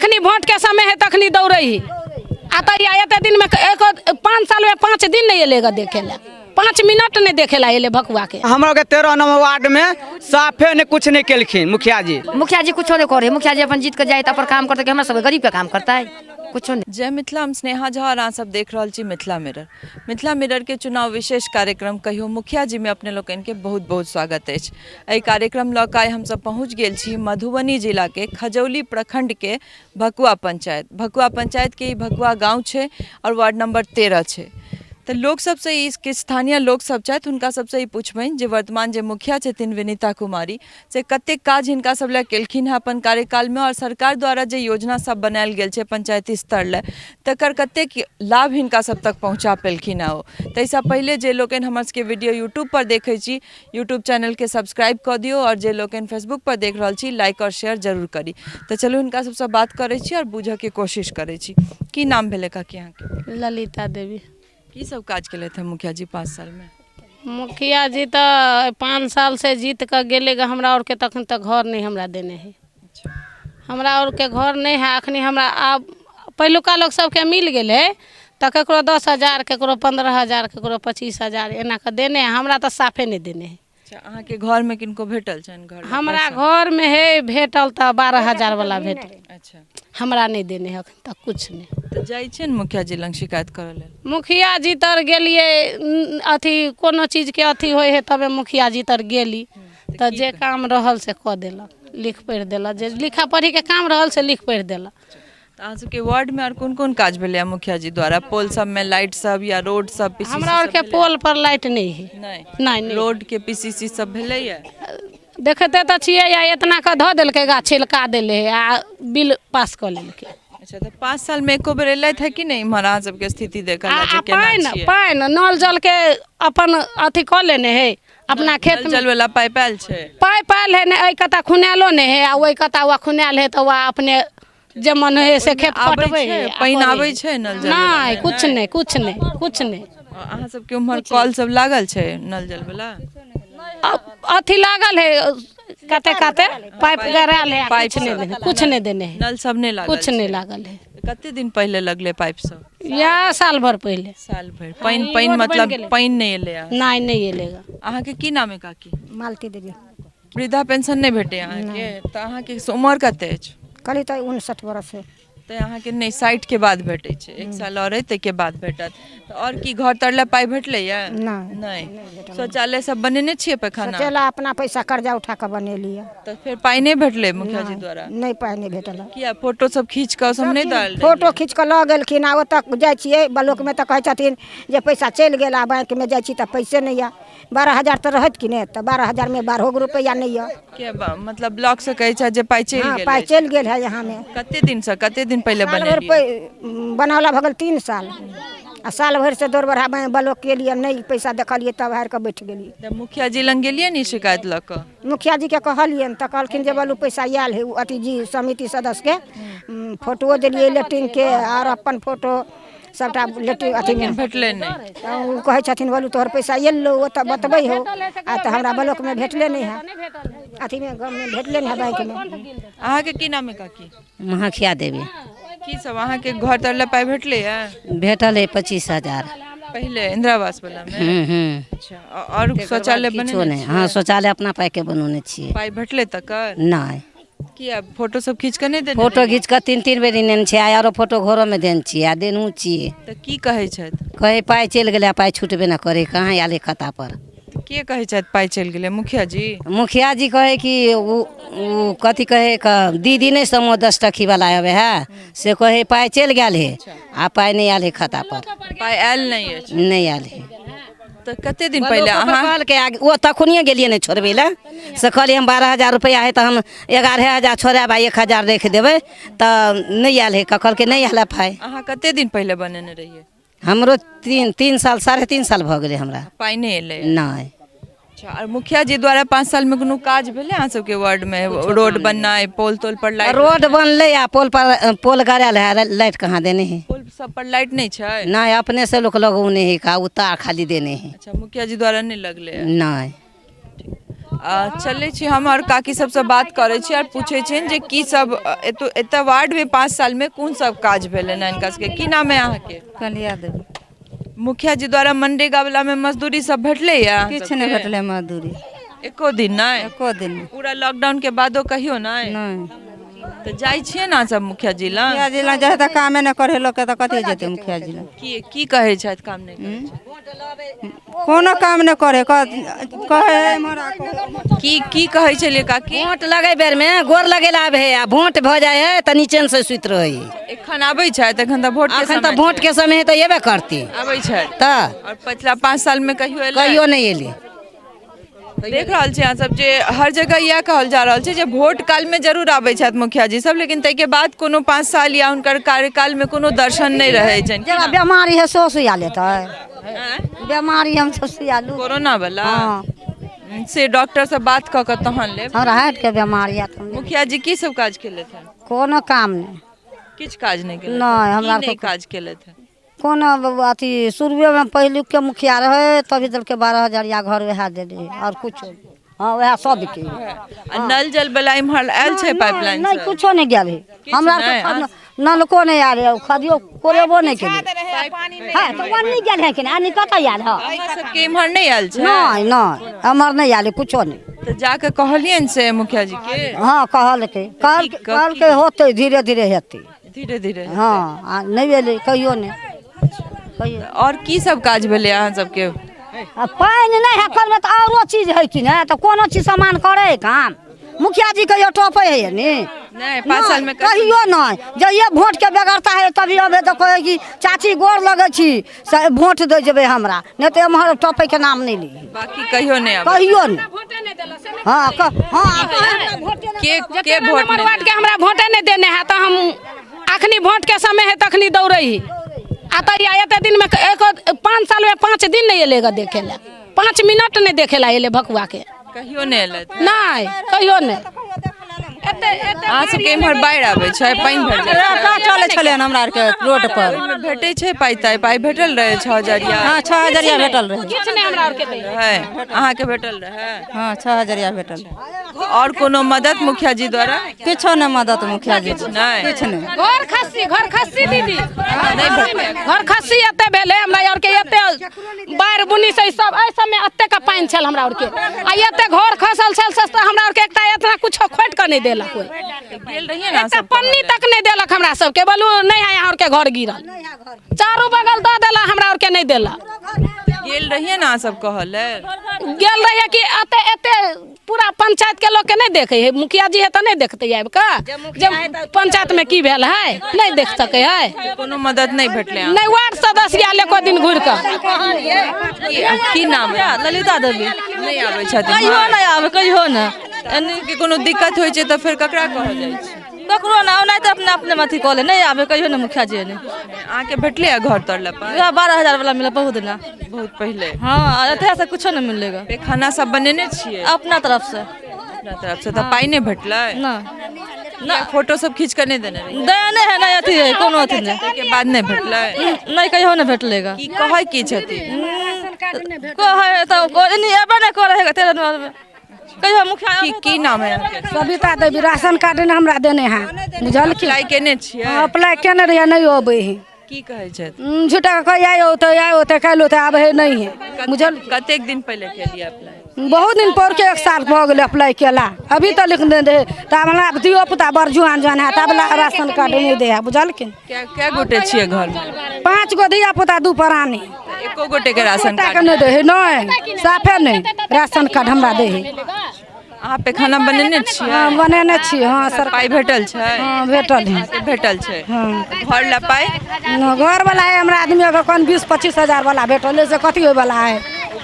जखनी वोटके समय है तखनी दौड़ै है। आ तऽ या एते दिनमे एक 5 सालमे 5 दिन नहि एलै ग देखे लए, 5 मिनट नहि देखे लए एलै भकुआ के। हमरा के 13 नंबर वार्ड में साफे ने कुछ नहीं केलखिन मुखिया जी। मुखिया जी कुछो नहीं करे। मुखिया जी अपन जीत के जाए तऽ अपन काम करते कि हमरा सब गरीब के काम करता है? कुछो नहीं। जय मिथिला, हम स्नेहा झा और अहाँ सब देख रहल छी मिथिला मिरर। मिथिला मिरर के चुनाव विशेष कार्यक्रम कहियो मुखिया जी में अपने लोकनि के बहुत बहुत स्वागत अछि। एहि कार्यक्रम लऽ कऽ आइ हमसब पहुँच गेल छी मधुबनी जिला के खजौली प्रखंड के भकुआ पंचायत। भकुआ पंचायत के ई भकुआ गाँव छै और वार्ड नंबर 13 छै। तऽ लोक सबसँ ई किछु स्थानीय लोक सब छथि, हुनका सबसँ ई पुछबनि जे वर्तमान जे मुखिया छथिन विनीता कुमारी, से कतेक काज हिनका सब लए केलखिन हेँ अपन कार्यकालमे और सरकार द्वारा जे योजना सब बनायल गेल छै पंचायती स्तर लए, तकर कतेक लाभ हिनका सब तक पहुँचा पेलखिन हेँ ओ। ताहिसँ पहिले जे लोकनि हमर सबके वीडियो यूट्यूबपर देखै छी, यूट्यूब चैनलके सब्सक्राइब कऽ दियौ आओर जे लोकनि फेसबुकपर देख रहल छी, लाइक आओर शेयर जरूर करी। तऽ चलू, हिनका सबसँ बात करै छी आओर बूझऽके कोशिश करै छी। की नाम भेलै काकी अहाँके? ललिता देवी। की सब काज केलथि हेँ मुखिया जी 5 सालमे? मुखिया जी तऽ 5 साल से जीत कऽ गेलै ग हमरा आरके तखन तक घर नहि हमरा देने है। हमरा आरके घर नहि है अखनी। हमरा आब पहिलुका लोक सबके मिल गेलै तऽ ककरो 10,000, ककरो 15,000, ककरो 25,000 एना कऽ देने है। हमरा तऽ साफे नहि देने है। अच्छा, अहाँके घरमे किनको भेटल छनि घर? हमरा घरमे है भेटल तऽ 12,000 वाला भेटल। हमरा नहि देने है अखन तक किछु नहि। तऽ जाइ छियै ने मुखिया जी लग शिकायत करऽ लेल? मुखिया जी तर गेलियै अथी कोनो चीजके अथी होइ है तबे मुखिया जी तर गेली, तऽ जे काम रहल से कऽ देलक, लिख पढ़ि देलक। जे लिखा पढ़ीके काम रहल से लिख पढ़ि देलक। तऽ अहाँ सबके वार्डमे आर कोन कोन काज भेलैए मुखिया जी द्वारा? पोल सबमे लाइट सब या रोड सब, पीसीसी? हमरा आरके पोल पर लाइट नहि है। नहि? नहि। रोड के पीसीसी सब भेलैए? देखते तऽ छियै, या एतना कऽ धऽ देलकै, गाछ छिलका देले है आ बिल पास कऽ लेलकै। अच्छा, तऽ 5 सालमे एको बेर एलथि है कि नहि इम्हर अहाँ सबके स्थिति देखल आ जे आ केना पानि छियै? पानि नल जलके अपन अथी कऽ लेने है अपना खेत। नल जल वाला पाइप आयल छै? पाइप आयल है ने, एहि कता खुनायलो नहि है आ ओहि कता वा खुनायल है तऽ वा अपने जे मन है से खेत आबै पटबै छै? है आ पानि करै आबै है। छै नल जल? नहि, कुछ नहि, कुछ नहि, कुछ नहि। अहाँ सबके उम्हर कल सब लागल छै नल जल वाला? अथी लागल है, काते काते पाइप गड़ायल है आ पाइप कुछ नहि सब। देने, कुछ नहि देने है। नल सब नहि लागल कुछ नहि छै? लागल है। कते दिन पहिले लगलै पाइप सब? इएह साल भर पहिले। साल भरि। पानि ई पानि रोड बनि मतलब गेलै। पानि नहि एलै? नहि, नहि एलै। अहाँके की नाम है काकी? मालती देवी। वृद्धा पेंशन नहि भेटै अहाँके? तऽ अहाँके उमर कते अछि? कहली तऽ 59 बरस है। तऽ अहाँके नहि, 60के बाद भेटै छै। एक साल आओर अइ, ताहिके बाद भेटत। तऽ आओर की, घर तर लए पाइ भेटलैया? नहि। नहि? शौचालय सब बनेने छियै, पैखाना? शौचालय अपना पैसा कर्जा उठा कऽ बनेलियै। तऽ फेर पाइ नहि भेटलै मुखिया जी द्वारा? नहि, पाइ नहि भेटल। किया, फोटो सब खींच कऽ सब नहि देल? फोटो खींच कऽ लऽ गेलखिन आ ओतऽ जाइ छियै ब्लॉकमे तऽ कहै छथिन जे पैसा चलि गेल आ बैंकमे जाइ छी तऽ पैसे नहि यऽ। 12,000 तऽ रहत कि नहि, तऽ 12,000मे 12 गो रुपैआ नहि यऽ। किया, मतलब ब्लॉक से कहै छथि जे पाइ चलि गेल? पाइ अछि। चलि गेल है यहाँमे। कते दिन से, कते दिन पहिले साल भरि बनेलियै? बनौला भऽ गेल 3 साल आ साल भरिसँ दौड़ बढ़ा ब्लॉक केलियै, नहि पैसा देखलियै, तब हारि कऽ बैठ गेलियै। तऽ मुखिया जी लग गेलियै ने शिकायत लऽ कऽ? मुखिया जीके कहलियनि तऽ कहलखिन जे बोलू पैसा आयल है। ओ अथी जी समिति सदस्यके फोटोओ देलियै लेट्रिनके आर अपन फोटो सबटा लेट्रिन अथीमे। लेकिन भेटलै नहि? तऽ ओ कहै छथिन, बोलू तोहर पैसा एलौ, ओतऽ बतबै हौ। आ तऽ हमरा ब्लॉकमे भेटले नहि है, अथीमे गाँवमे भेटले नहि है, बैंकमे। अहाँके की नाम है काकी? महखिया देवी। की सब अहाँके घर तर लए पाइ भेटलै भेटल है 25,000। पहिले इंदिरा आवास वाला मे? हूँ हूँ अच्छा, आओर शौचालय किछो बनेने नहि। हँ, शौचालय अपना पाइके बनौने छियै। पाइ भेटलै तकर? नहि। किया, फोटो सब खींच कऽ नहि देने? फोटो घीच कऽ तीन तीन बेर नेने छियै आ आरो फोटो घरोमे देने छियै आ देनहु छियै। तऽ की कहै छथि? कहै पाइ चलि गेलै आ पाइ छुटबे नहि करै, कहाँ आयल है खाता पर। तऽ के कहै छथि पाइ चलि गेलै, मुखिया जी? मुखिया जी कहै कि ओ ओ कथी कहै क दीदी नहि, समूह 10 टकी वाला अबै है, से कहै पाइ चलि गेल है आ पाइ नहि आयल है खाता पर। पाइ आयल नहि अछि? नहि आयल है। तऽ कते दिन पहिले अहाँ कहलकै आ ओ तखनिए गेलियै ने छोड़बै लए, से कहलियै हम 12,000 रुपैआ है तऽ हम 11,000 छोड़ायब आ 1000 राखि देबै, तऽ नहि आयल है, कहलकै नहि आयल है पाइ। अहाँ कते दिन पहिले बनेने रहियै? हमरो 3 3 साल, 3.5 साल भऽ गेलै हमरा। पाइ नहि एलै? नहि। अच्छा, आओर मुखिया जी द्वारा 5 सालमे कोनो काज भेलै अहाँ सबके वार्डमे? रोड बननाइ, पोल तोल पर लाइट? रोड बनलै आ पोल पर पोल गड़ायल है, लाइट कहाँ देने है। पोल सब पर लाइट नहि छै? नहि, अपने से लोक लगौने है का, ओ तार खाली देने है। अच्छा, मुखिया जी द्वारा नहि लगलै? नहि। चलै छी हम आओर काकी सबसँ बात करै छी आओर पूछै छियनि जे की सब एतऽ एतऽ वार्डमे 5 सालमे कोन सब काज भेलनि हँ हिनका सबके। की नाम है अहाँके? कलिया देवी। मुखिया जी द्वारा मनरेगा वाला में मजदूरी सब भेटलै या? किछु नहि भेटलै मजदूरी। एको दिन नहि? एको दिन नहि। पूरा लॉकडाउन के बादो कहियो नहि? नहि। तऽ जाइ छियै ने सब मुखिया जी लग? मुखिया जी लग जाइ तऽ कामे नहि करै लोकके तऽ कथी जेतै मुखिया जी लग? की कहै छथि काम नहि करै छथि? कोनो काम नहि करै, कहै है एम्हर आ कहै। की की कहै छलियै काकी? वोट लगै बेरमे गोर लगेला आबै है आ वोट भऽ जाइ है तऽ नीचेन से सुति रहै है। एखन आबै छथि? एखन तऽ वोट के एखन तऽ समय वोट के समय है तऽ एबे करती। आबै छथि तऽ आओर पछिला 5 साल में कहियो एलै? कहियो नहि एलै। देख रहल छी अहाँ सब जे हर जगह इएह कहल जा रहल छै जे वोट काल में जरूर आबै छथि मुखिया जी सब, लेकिन ताहिके बाद कोनो 5 साल या हुनकर कार्यकाल में कोनो दर्शन नहि रहै छनि। जकरा बेमारी है सेहो सुइया लेतै? बेमारी हम सब सुइया लू। कोरोना वाला? हाँ। से डॉक्टर से बात कऽ कऽ तहन लेब। हमरा हार्ट के बेमारी है तऽ हम मुखिया जी की सब काज केलथि हन? कोनो काम नहि। किछु काज नहि केलथि? नहि, हमरा की नहि काज केलथि हन? कोनो अथी शुरुएमे पहिलुके मुखिया रहै तभी देलकै 12,000 या घर वएह देली आओर कुछो। हाँ वएह सबके। आ नल जल वाला इम्हर आयल छै पाइपलाइन? नहि, कुछो नहि गेल है हमरा आरके, नलको नहि आयल है, खदियो कोरेबो नहि केलै। हँ तऽ ओ नहि गेल है कि नहि कतऽ आयल है? अहाँ सबके इम्हर नहि आयल छै? नहि नहि एम्हर नहि आयल है कुछो नहि। तऽ जाके कहलियनि से मुखिया जी के? हाँ कहलकै, कहलकै होतै धीरे धीरे हेतै। धीरे धीरे? हाँ आ नहि एलै कहियो नहि। आओर की सब काज भेलै अहाँ सबके? आ पानि नहि है कलमे तऽ औरो चीज है कि नहि, तऽ कोनो चीज सामान करै काम मुखिया जी कहियो टपै है ने? नहि, 5 साल में कहियो नहि। जहिये वोट के बेगरता है तभी अबे तऽ कहै कि चाची गोर लगै छी से वोट दै जेबै हमरा, नहि तऽ एम्हर टपै के नाम नहि ली। बाकी कहियो नहि आबै? कहियो नहि। हाँ हाँ के के वोट नंबर वार्ड के हमरा वोटे नहि देने है तऽ हम अखनी वोट के समय है तखनी दौड़ै ही। आ तऽ एते दिन में एक 5 साल में 5 दिन नहीं एलेगा देखे ला, 5 मिनट नहीं देखे ला एले भकुआ के। कहियो नहि एलै? नहि कहियो नहि। अहाँ सबके इम्हर बाढ़ि आबै छै, पानि भरि जाइ छै? चलै छलै हमरा आरके रोड पर। ओहिमे भेटै छै पाइ ताइ? पाइ भेटल रहै 6,000? हाँ 6,000 भेटल रहै। किछु नहि हमरा आरके दै रहै। अहाँके भेटल रहै? हाँ 6,000 भेटल। आओर कोनो मदद मुखिया जी द्वारा? किछो नहि मदद मुखिया जी, नहि किछु नहि। घर खस्सी, घर खस्सी दीदी, घर खस्सी एते भेलै हमरा आरके, एते बाढ़ि बुन्नी से सब एहि सबमे एते का पानि छल हमरा आरके, आ एते घर खसल छल से हमरा आरके एकटा एतना कुछो खोटि कऽ नहि देलक कोइ। गेल रहियै ने? एकटा पन्नी तक नहि देलक हमरा सबके, बोलू नहि है यहाँ आरके घर गिरल, चारू बगल दऽ देलक हमरा आरके नहि देलक। गेल रहियै ने अहाँ सब कहल? गेल रहियै कि एते एते पूरा पंचायत के लोग के नहीं देखे है मुखिया जी है तो नहीं देखते आबि कऽ जे पंचायत में की भेल है, नहीं देख सके है। कोनो मदद नहीं भेटलै? नहीं, वार्ड सदस्य आयल एको दिन घुरि कऽ। की नाम है? ललिता देवी। नहि आबै छथिन? कहियो नहि आबै, कहियो नहि। के कोनो दिक्कत होइ छै तऽ फेर ककरा कहल जाइ छै? ककरो ना, ओनाहिते अपने अपने अथी कऽ ले, नहि आबै कहियो नहि मुखिया जी। नहि अहाँके भेटलै घर तर लए पाइ? 12,000 वाला मिलल बहुत दिना, बहुत पहिले। हाँ एतऽ से कुछो नहि मिलेगा। खाना सब बनेने छियै? अपना तरफ से। अपना तरफ से तऽ पाइ नहि भेटलै? नहि। फोटो सब खींच कऽ नहि देने रहियै? देने है, नहि अथी है, कोनो अथी नहि। ताहिके बाद नहि भेटलै? नहि, कहियो नहि भेटलेगा। की कहै की छथिन? कहै तऽ एबे नहि करै है 13 नंबर कहियो मुखिया। की नाम है अहाँके? सविता देवी। राशन कार्ड नहि हमरा देने है, बुझलखिन? अप्लाई केने छियै? अप्लाई केने रहियै, नहि अबै है। की कहै छथि? झूठा के कहै आइ औतै, आइ औतै, काल्हि औतै, आबै है नहि है, बुझल? कतेक दिन पहिले केलियै अप्लाई? बहुत दिन पर के 1 साल भऽ गेलै अप्लाई केला, अभी तक लिख देने रहै। तऽ हमरा धियो पुता बड़ जुआन जुआन है, तब राशन कार्ड नहि दै है, बुझलखिन? कै गोटे छियै घरमे? 5 गो धिया पुता, 2 प्राणी। एको गोटे के राशन कार्ड नहि दै है? नहि, साफे नहि राशन कार्ड हमरा दै है। अहाँ पैखाना बनेने छियै? हाँ बनेने छी। हाँ सर। पाइ भेटल छै? हाँ भेटल है। भेटल छै? हाँ। घर ला पाइ? घर वाला है हमरा आदमी के कोन 20-25 हजार वाला भेटल है, से कथी होय वाला है?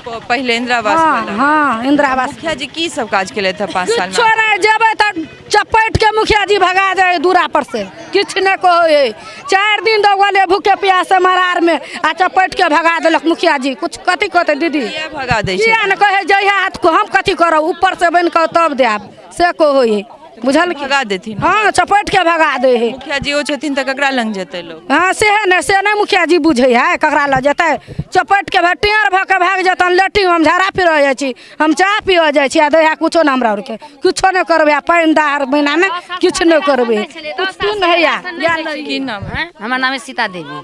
पहिले इंदिरा आवास वाला। हाँ इंदिरा आवास। मुखिया जी की सब काज केलथि हँ 5 साल में? किछो नहि, जेबै तऽ चपटि के मुखिया जी भगा जाए दूरा पर से, किछु नहि कहै। 4 दिन दौगल भूखे प्यासे मरार में आ चपटि के भगा देलक मुखिया जी। कुछ कथी कहतै दीदी? भगा दै छै? किया नहि कहै जहिया हाथ को हम कथी करब, ऊपर से बनि कऽ तब देब, से कहै। बुझल भगा देथिन। हँ, चपटि के भगा दै है। मुखिया जी ओ छथिन तऽ ककरा लग जेतै लोक? हँ, सेहे ने, से नहि मुखिया जी बुझै है ककरा लग जेतै। चपटि के टेढ़ भऽ के भागि जेतनि लेट्रिन। हम झाड़ा फिरऽ जाइ छी, हम चाह पिअ जाइ छी, आ दै है कुछो नहि। हमरा आरके किछो नहि करबै, आ पानि दाहर महीनामे किछु नहि करबै, किछु नहि होइए। की नाम है? हमर नाम है सीता देवी।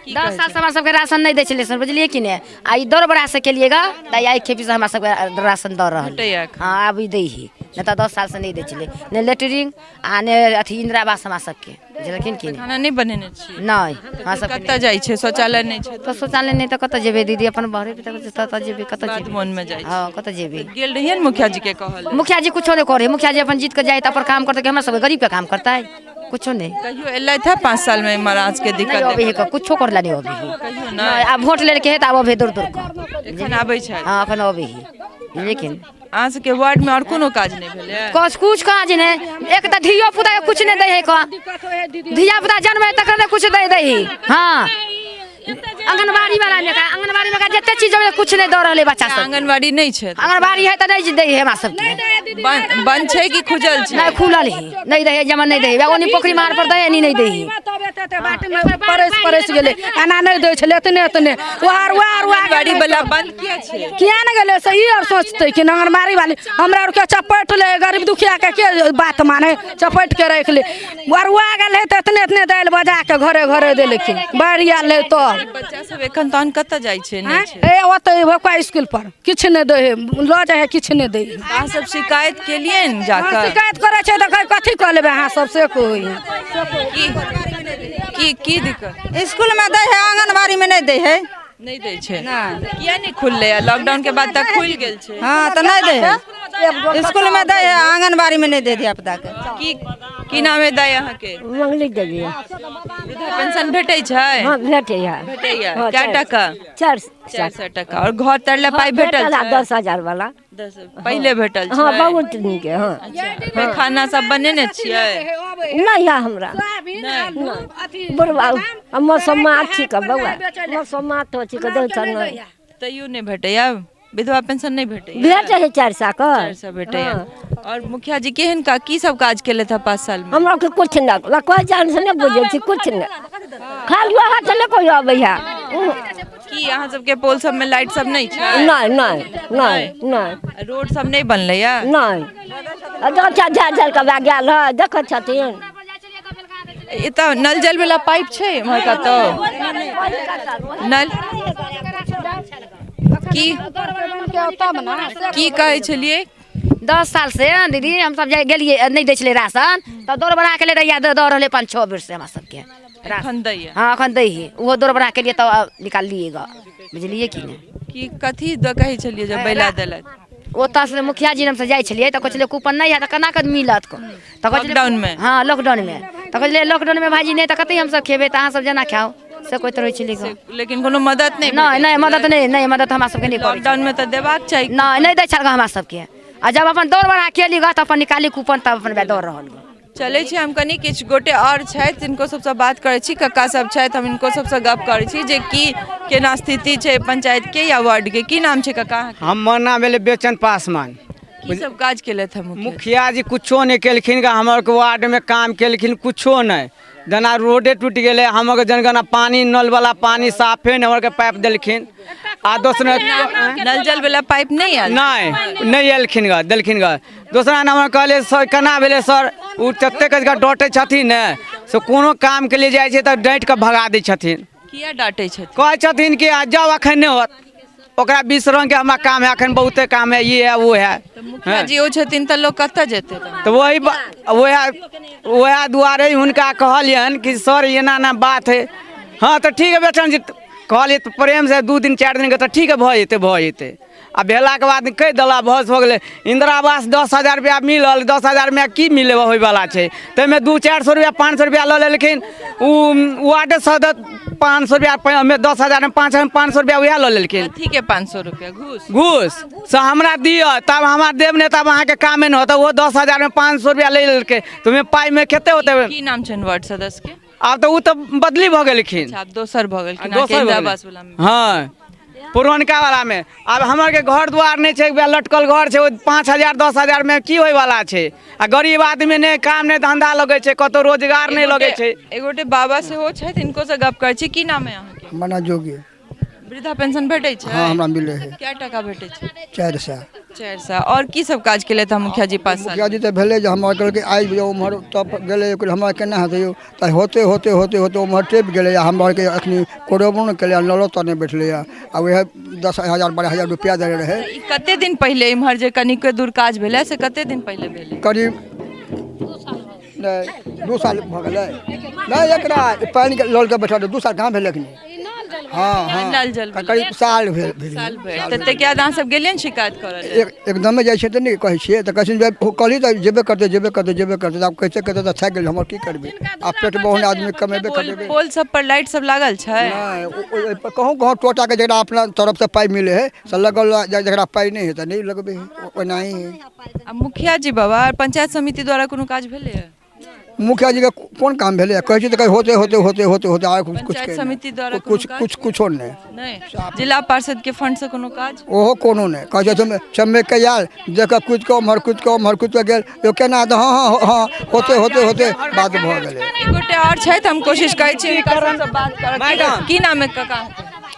10 सालसँ हमरा सबके राशन नहि दै छलै सर, बुझलियै कि नहि? आ ई दौड़ बढ़ा से केलियै ग तऽ आइ खेपीसँ हमरा सबके राशन दऽ रहल। भेटैया एखन? हँ, आब ई दै हइ, नहि तऽ 10 सालसँ नहि दै छलै, नहि लेटरिन आ नहि अथी इन्दिरा आवास हमरा सबके, बुझलखिन कि नहि? खाना नहि बनेने छी? नहि, हमरा सबके। कतऽ जाइ छै? शौचालय नहि छै? तऽ शौचालय नहि तऽ कतऽ जेबै दीदी? अपन बहरे कतऽ जेबै, कतऽ बाध जेबै? मोनमे जाइ छै। हँ, कतऽ जेबै? गेल रहियै ने मुखिया जी के कहल? मुखिया जी कुछो नहि करै। मुखिया जी अपन जीत के जाइ तऽ अपन काम करतै कि हमरा सबके गरीबके काम करतै? कुछो नहि। कहियो एलथि है 5 साल में महाराज के दिक्कत? नहि अबै है, कुछो करला नहि अबै है। कहियो नहि। आब वोट लेलके है तऽ आब अबै है दौड़ दौड़ कऽ। एखन आबै छै? हँ, एखन अबै है, लेकिन अहाँ सबके वार्ड में और कोनो काज नहि भेलै? कुछ कुछ काज नहि। एक तऽ धियो पुता के कुछ नहि दै है कऽ, धिया पुता जन्म है तकर नहि कुछ दै दै है। हँ, आंगनबाड़ी वाला मे का, आंगनबाड़ी मे का जते चीज होय कुछ नहि दऽ रहलै बच्चा सब। आंगनबाड़ी नहि छै? आंगनबाड़ी है तऽ नहि दै है हमरा सबके। बंद छै कि खुजल छै? नहि, खुलल है। नहि दै है, जमा नहि दै है। ओनी पोखरि मार पर दै है, एनी नहि दै है। तब एते एते बाटमे परसि परसि गेलै, एना नहि दै छलै, एतने एतने ओहार ओहार ओहार। आंगनबाड़ी वाला बंद किया छै? किया ने गेलै से ई आर सोचतै कि आंगनबाड़ी वाली हमरा आरके चपट ले, गरीब दुखियाके के बात माने, चपट के राखि ले। बरुआ गेल है तऽ एतने एतने दालि बजा के घरे घरे देलखिन, बाढ़ि आयल है तब। बच्चा सब एखन तहन कतऽ जाइ छै? नहि छै? ए ओतऽ भकुआ स्कूल पर किछु नहि दै है, लऽ जाइ है, किछु नहि दै है। अहाँ सब शिकायत केलियनि जाकऽ? शिकायत करै छै तऽ कहै कथी कऽ लेबै अहाँ सब, से कहै। की की की दिक्कत? स्कूल में दै है, आंगनबाड़ी में नहि दै है। नहि दै छै? किया नहि खुललै? लॉकडाउन के बाद तक खुलि गेल छै। हँ, तऽ नहि दै है। स्कूल में दै है, आंगनबाड़ी में नहि दै धिया पुता के। की की नाम है दाइ अहाँके? मंगली देवी। वृद्धा पेंशन भेटै छै? हँ, भेटैया। भेटैया? कए टका? 400। 400 टका। और घर तरले पाइ भेटल छै? 10,000 वाला। 10 पहिले भेटल हँ। छै? बहुत नीक है, हँ। पैखाना सब बनेने छियै? नहि है हमरा बुढ़बा, मौसमा ठीक है बौआ, मौसमा तो ठीक है, दै नहि। तैयो नहि भेटैया? विधवा पेंशन नहि भेटैया? भेटै है 400 के। 400 भेटैया। और मुखिया जी केहन का की सब काज केलथि है 5 साल में? हमरा के कुछ नहि, कोइ जान से नहि बुझै छी, कुछ नहि, खाली वहाँ से नहि कोइ अबै है। की अहाँ सबके पोल सब में लाइट सब नहि छै? नहि नहि नहि नहि। रोड सब नहि बनलैया? नहि, अच्छा झाड़ झाड़ के भए गेल है, देखै छथिन। एतऽ नल जल वाला पाइप छै एम्हर कतौ? नल की की कहै छलियै? 10 साल से दीदी हमसब जाइ गेलियै, नहि दै छलै राशन तऽ दौड़ बढ़ा के लै दऽ रहलै 5-6 बेर से हमरा सबके। एखन दैया? हँ, एखन दै है। ओहो दौड़ बढ़ा केलियै तब निकाललियै ग, बुझलियै कि नहि? की कथी दऽ कहै छलियै जे बैला देलथि? ओतऽ से मुखिया जी हमसब जाइ छलियै तऽ कहै छलै कूपन नहि है तऽ केना कऽ मिलत? तऽ कहै छलै लॉकडाउन मे? हँ, लॉकडाउन मे। तऽ कहै छलै लॉकडाउन मे भाइजी नहि तऽ कतऽ हमसब खेबै, तऽ अहाँ सब जेना खाउ से कहैत रहै छलै ग। लेकिन कोनो मदद नहि? नहि नहि, मदद नहि, नहि मदद हमरा सबके नहि करै। लॉकडाउन मे तऽ देबाक चाही। नहि, नहि दै छल ग हमरा सबके। आ जब अपन दौड़ बढ़ा केली ग तऽ अपन निकाली कूपन, तब अपन दौड़ रहल ग। चलै छी हम कनि, किछु गोटे आओर छथि, जिनको सबसँ बात करै छी। कक्का सब छथि, हम हिनको सबसँ गप करै छी जे की केना स्थिति छै पंचायत के या वार्ड के। की नाम छै कक्का अहाँके? हमर नाम भेलै बेचन पासवान। की सब काज केलथि है मुखिया? मुखिया जी कुछो नहि केलखिन ग। हमर के वार्डमे काम केलखिन कुछो नहि। जेना रोडे टूटि गेलै, हमर जनगणना पानी नलवला पानी साफे नहि, हमर के पाइप देलखिन आ दोसर नल जल वाला पाइप नहि आयल? नहि, नहि एलखिन ग, देलखिन ग। दोसरा नंबर कहलियै सर केना भेलै सर, ओ ततेक डँटै छथिन ने से कोनो कामके लिए जाइ छै तऽ डाँटि कऽ भगा दै छथिन। किया डाँटै छथिन? कहै छथिन कि आ जाउ, एखन नहि होत, ओकरा 20 रंगके हमरा काम है, एखन बहुते काम है, ई है, वो है। मुखिया जी ओ छथिन तऽ लोक कतऽ जेतै? तऽ वही वएह वएह दुआरे हुनका कहलियनि कि सर एना एना बात है। हँ, तऽ ठीक है बेचन जी, कहलियै तऽ प्रेमसँ 2 दिन 4 दिनके तऽ ठीक है, भऽ जेतै, भऽ जेतै। आ भेलाके बाद कहि देला बस भऽ गेलै। इन्दिरा आवास 10,000 रुपैआ मिलल, 10,000मे की मिले होइवला छै? ताहिमे 200-400 रुपैआ 500 रुपैआ लऽ लेलखिन ओ वार्ड सदस्य, 500 रुपैआ ओहिमे, 10,000मे 500 रुपैआ उएह लऽ लेलखिन। कथी के 500 रुपया घूस? घूस से हमरा दिअ तब हमरा देब, नहि तब अहाँके कामे नहि होत। ओहो 10,000मे 500 रुपैआ ले लेलकै तऽ ओहिमे पाइमे कते होतै? की नाम छनि वार्ड सदस्य के? आब तऽ ओ तऽ बदली भऽ गेलखिन। अच्छा, आब दोसर भऽ गेलखिन। दोसर अहाँके भऽ इन्दिरा गेलै। आवास वला मे? हँ। पुरनका वालामे। आब हमर के घर द्वार नहि छै, वएह लटकल घर छै, ओ 5000 10,000 मे की होयवला छै? आ गरीब आदमी नहि काम नहि धंधा लगै छै, कतहु रोजगार नहि लगै छै। एगोटे बाबा सेहो छथि, हिनको से गप करै छी। की नाम है अहाँके? मना जोगी। वृद्धा पेंशन भेटै छै? हाँ, हमरा मिलै है। कए टाका भेटै छै? 400। 400। आओर की सब काज केलथि हँ मुखिया जी 5 साल? मुखिया जी तऽ भेलै जे हमरा कहलकै आबि जाउ उम्हर, तब गेलै। हमरा केना हेतै यौ? तऽ होते होते होते होते उम्हर टपि गेलै आ हमरा आरके एखनी कोरेबो नहि केलै आ नलो तर नहि बैठलैए। आ उएह 10,000 12,000 रुपैआ देने रहै। ई कते दिन पहिले इम्हर जे कनिके दूर काज भेलै से कते दिन पहिले भेलै? करीब नहि 2 साल भऽ गेलै। नहि, एकरा पानिके ललके बैठल रहै, 2 साल कहाँ भेलै एखनी? हाँ हाँ, नल जल भेलै। करीब साल भेल भेल। साल भरि। तऽ ताहिके बाद अहाँ सब गेलियै ने शिकायत करऽ लेल? एकदमे जाइ छियै तऽ नहि कहै छियै तऽ कहै छियै जे कहली तऽ जेबे करतै, जेबे करतै, जेबे करतै। आब कहिते कहिते तऽ थाकि गेलियै। हमर की करबै? आब पेट बहुन आदमी कमेबे खटेबै। पोल सब पर लाइट सब लागल छै? नहि, ओहि पर कहूँ कहूँ टोटाके जकरा अपना तरफसँ पाइ मिलै हइ से लगल, जकरा पाइ नहि हइ तऽ नहि लगबै हइ, ओनाही हइ। आ मुखिया जी बाबा, पंचायत समिति द्वारा कोनो काज भेलैए? मुखिया जीके कोन काम भेलै? कहै छै तऽ कहै होते होते होते होते होते आ कुछ पंचायत समिति द्वारा कोनो कुछ काज? कुछ कुछो नहि। नहि। जिला पार्षद के फंड से कोनो काज? ओहो कोनो नहि। कहै छै चमेक के आयल, देख कऽ कुदि कऽ उम्हर, कुदि कऽ उम्हर, कुदि कऽ गेल यौ, केना तऽ हँ हँ हँ होते होते होते बात भऽ गेलै। एक गोटे आओर छथि, हम कोशिश करै छी हिनका सबसँ बात करऽ। की नाम है काका?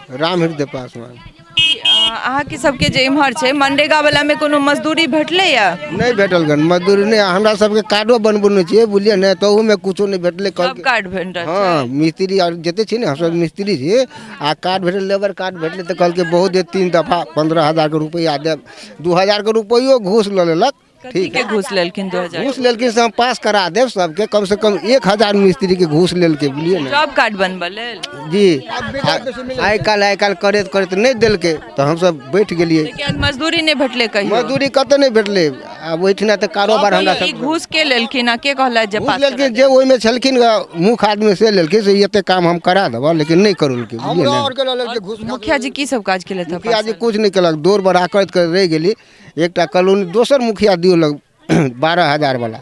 राम हृदय पासवान। अहाँके सबके जे इम्हर छै मनरेगा वाला मे कोनो मजदूरी भेटलैया? नहि भेटल गन मजदूरी नहि। हमरा सबके कार्डो बनबेने छियै, बुझलियै ने, तऽ ओहूमे कुछो नहि भेटलै। सब कार्ड भेटल? हँ, मिस्त्री आर जते छी ने, हमसब मिस्त्री छी आ कार्ड भेटल, लेबर कार्ड भेटलै तऽ कहलकै बहुत देत, 3 दफा 15,000के रुपैआ देब। 2,000के रुपैओ घूस लऽ लेलक। ठीक है, घूस लेलखिन 2,000? घूस लेलखिन से हम पास करा देब सबके, कम से कम 1,000 मिस्त्री के घूस लेलकै, बुझलियै ने। जॉब कार्ड बनबऽ लेल? जी। आइ काल्हि करैत करैत नहि देलकै तऽ हमसब बैठ गेलियै। लेकिन मजदूरी नहि भेटलै कहियो? मजदूरी कतऽ नहि भेटलै। आब ओहिठिना तऽ कारोबार हमरा ई सब घूस के लेलखिन आ के कहलथि जे घूस पास? लेलखिन जे ओहिमे छलखिन मुख्य आदमी से लेलखिन, से एते काम हम करा देबऽ, लेकिन नहि करौलकै, बुझलियै हमरा ने। आरके लऽ लेलकै घूस। मुखिया जी की सब काज केलथि? मुखिया जी कुछ नहि केलक, दौड़ बढ़ा करैत करैत रहि गेली। एकटा कॉलोनी दोसर मुखिया दियौ लग 12,000 वाला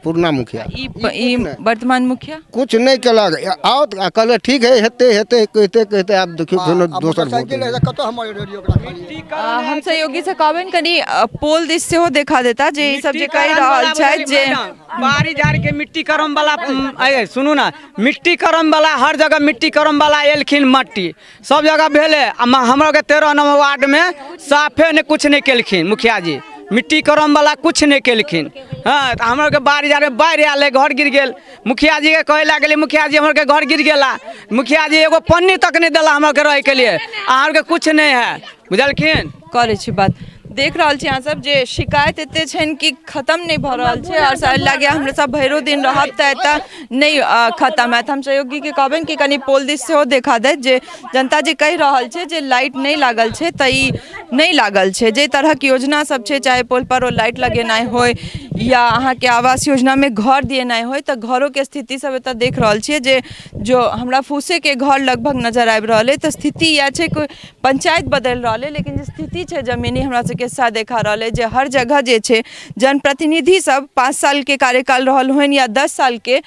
पुरना मुखिया। ई वर्तमान मुखिया कुछ नहि केलक। आओत आ कहलक ठीक है, हेतै हेतै कहिते कहिते आब देखियौ फेनो दोसर वोट। साइकिल है कतऽ हमर रेडियो ओकरा खाली? हम सहयोगी से कहबनि कनि पोल दिस सेहो देखा देता जे ई सब जे कहि रहल छथि जे बाड़ी झाड़ी के मिट्टी करम वाला। अरे सुनू ना, मिट्टी करम वाला हर जगह मिट्टी करम वाला एलखिन, मट्टी सब जगह भेलै आ हमरा के 13 नंबर वार्ड में साफे नहि कुछ नहि केलखिन मुखिया जी, मिट्टी करम वाला कुछ नहि केलखिन। हँ, तऽ हमरा के बाड़ी झाड़ी बाढ़ि आयल, घर गिर गेल। मुखिया जी के कहे लागलियै, मुखिया जी हमर के घर गिर गेला। मुखिया जी एगो पन्नी तक नहि देला हमरा के रहै के लिए। अहाँ के कुछ नहि है, बुझलखिन। करै छी बात। देख रहल छी अहाँ सब जे शिकायत एते छनि कि खत्म नहि भऽ रहल छै आओर शायद लागैए हमरा सब भरियो दिन रहब तऽ एतऽ नहि खत्म हैत। हम सहयोगीके कहबनि कि कनि पोल दिस सेहो देखा दैत जे जनता जे कहि रहल छै जे लाइट नहि लागल छै, तऽ ई नहि लागल छै। जाहि तरहक योजना सब छै, चाहे पोल पर ओ लाइट लगेनाइ होइ या अहाँके आवास योजनामे घर दिएनाइ होइ, तऽ घरोके स्थिति सब एतऽ देख रहल छियै जे जो हमरा फूसेके घर लगभग नजर आबि रहल अइ। तऽ स्थिति इएह छै, कोइ पंचायत बदलि रहल अइ लेकिन जे स्थिति छै जमीनी हमरा सबके सएह देखा रहल अइ जे हर जगह जे छै जनप्रतिनिधि सब 5 सालके कार्यकाल रहल होइन या 10 सालके,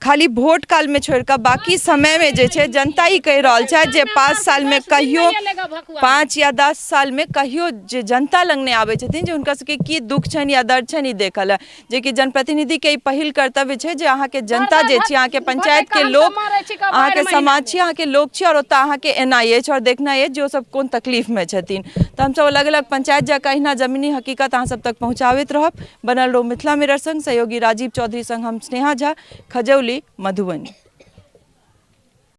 खाली वोट कालमे छोड़िकऽ बाकी समयमे जे छै जनता ई कहि रहल छथि जे 5 सालमे कहियो, 5 या 10 सालमे कहियो जे जनता लग नहि आबै छथिन जे हुनका सबके की दुःख छनि या दर्द छनि ई देखऽ लए, जेकि जनप्रतिनिधिके ई पहिल कर्तव्य छै जे अहाँके जनता जे छी, अहाँके पंचायतके लोक, अहाँके समाज छी, अहाँके लोक छी आओर ओतऽ अहाँके एनाइ अछि आओर देखनाइ अछि जे ओ सब कोन तकलीफमे छथिन। तऽ हमसब अलग अलग पंचायत जाकऽ अहिना जमीनी हकीकत अहाँ सब तक पहुँचाबैत रहब। बनल रहू मिथिला मिरर संग। सहयोगी राजीव चौधरी संग हम स्नेहा झा, खजौली, मधुबनी।